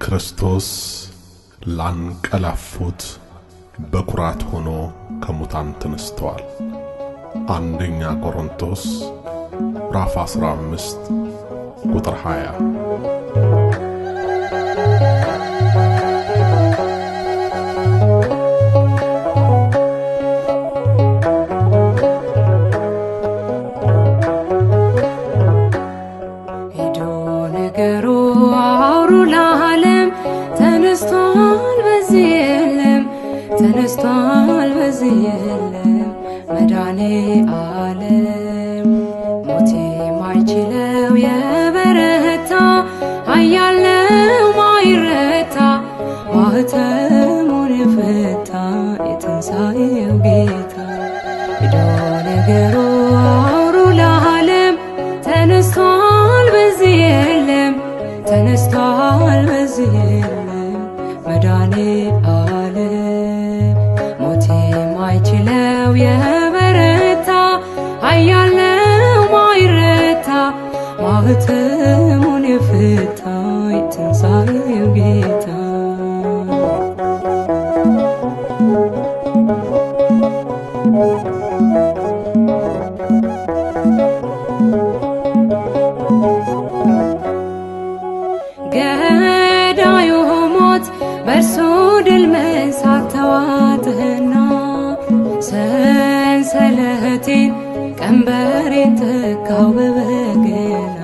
ክርስቶስ ላንቀላፉት በኩራት ሆኖ ከሙታን ተነስተዋል። አንደኛ ቆሮንቶስ ምዕራፍ 15 ቁጥር 20። ሄዶ ነገሩ አውሩ ለዓለም ተነስቷል በዚህ የለም፣ ተነስቷል በዚህ የለም መድኃኔ ዓለም። ሞት የማይችለው የበረታ ኃያል ነው ማይረታ፣ ማኅተሙን የፈታ የትንሣኤው ጌታ። ሄዶ ነገሩ አውሩ ለዓለም ተነስቷል በዚህ የለም፣ ተነስቷል በዚህ የለም መድኃኔ ዓለም። ሞት የማይችለው የበረታ ኃያል ነው ማይረታ፣ ማኅተሙን የፈታ የትንሣኤው ጌታ። ገዳዩ ሞት በእርሱ ድል መንሳት ተዋጥህና፣ ሰንሰለቴን ቀንበሬን ተካው በበገና።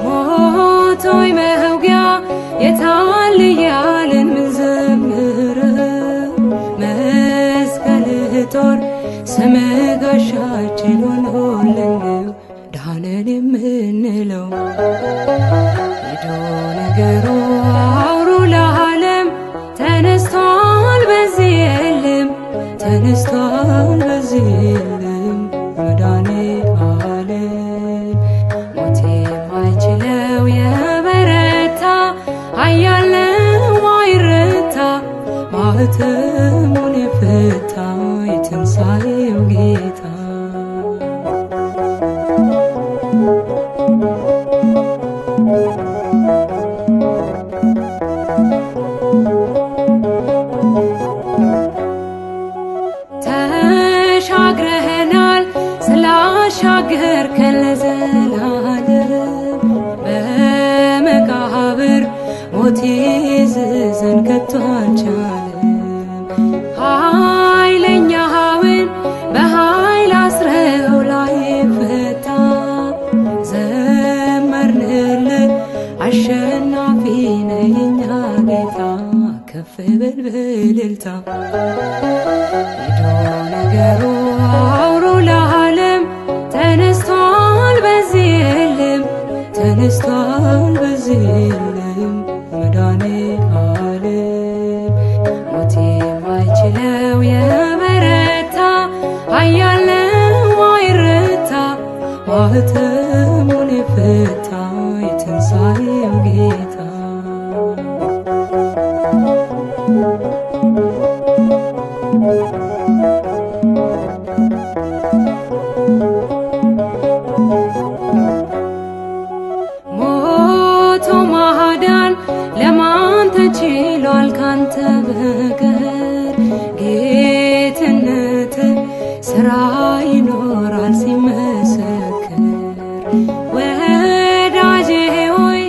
ሞት ሆይ መውጊያ የታል እያልን ምንዘምረው፣ መስቀልህ ጦር ስምህ ጋሻችን ሆኖልን ነው ዳንን የምንለው። ሄዶ ነገሩ አውሩ ለዓለም ተነስቷል በዚህ የለም፣ ተነስቷል በዚህ የለም መድኃኔ ዓለም። ሞት የማይችለው የበረታ ኃያል ነው ማይረታ፣ ማኅተሙን የፈታ የትንሣኤው ጌታ። ተሻግረህናል ስላሻገርከን ለዘላለም፣ በመቃብር ሞት ይዝዘን ከቶ አልቻለም። ኃይለኛውን በኃይል አስረው ላይፈታ፣ ዘመርንልህ አሸናፊ ነህ የኛ ጌታ፣ ከፍ በል በእልልታ። ሄዶ ነገሩ አውሩ ለዓለም ተነስቷል በዚህ የለም፣ ተነስቷል በዚህ የለም መድኃኔ ዓለም። ሞት የማይችለው የበረታ ኃያል ነው ማይረታ፣ ማኅተሙን የፈታ የትንሣኤው ጌታ። ሞቶ ማዳን ለማን ተችሏል ካንተ በቀር? ጌትነት ስራ ይኖራል ሲመሰክር። ወዳጄ ሆይ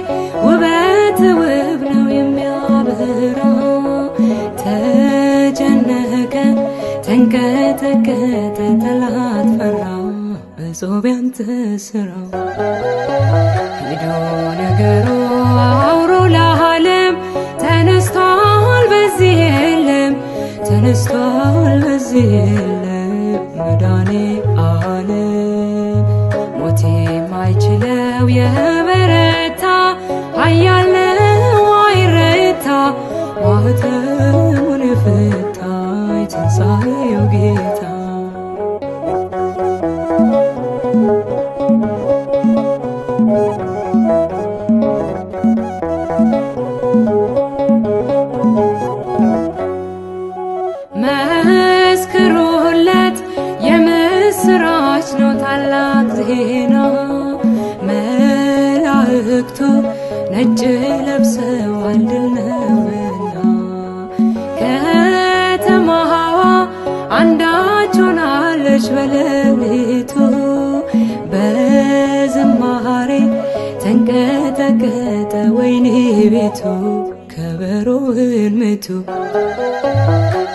ውበት ውብ ነው የሚያበራ፣ ተጨነቀ ተንቀጠቀጠ ጠላት ፈራ፣ በጾም ያንተ ስራ። ሄዶ ነገሩ አውሩ ለዓለም ተነስቷል በዚህ የለም፣ ተነስቷል በዚህ የለም መድኃኔ ዓለም። ሞት የማይችለው የበረታ ኃያል ነው አይረታ፣ ማኅተሙን የፈታ የትንሣኤው ጌታ። መስክሩለት የምስራች ነው ታላቅ ዜና፣ ጌቱ ከበሮህን ምቱ።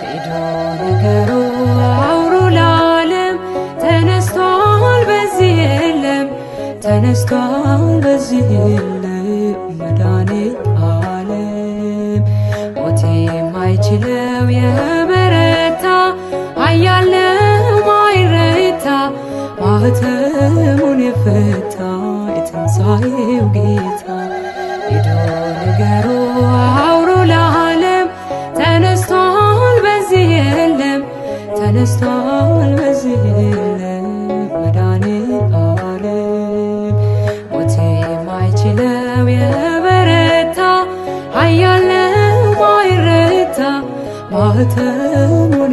ሄዶ ነገሩ አውሩ ለዓለም ተነስቷል በዚህ የለም፣ ተነስቷል በዚህ የለም መድኃኔዓለም። ሞት የማይችለው የበረታ ኃያል ነው ማይረታ፣ ማኅተሙን የፈታ የትንሣኤው ጌታ። ሄዶ ንገሩ አውሩ ለዓለም ተነስቷል በዚህ የለም፣ ተነስቷል በዚህ የለም መድኃኔዓለም። ሞት የማይችለው የበረታ ኃያል ነው ማይረታ፣ ማኅተሙን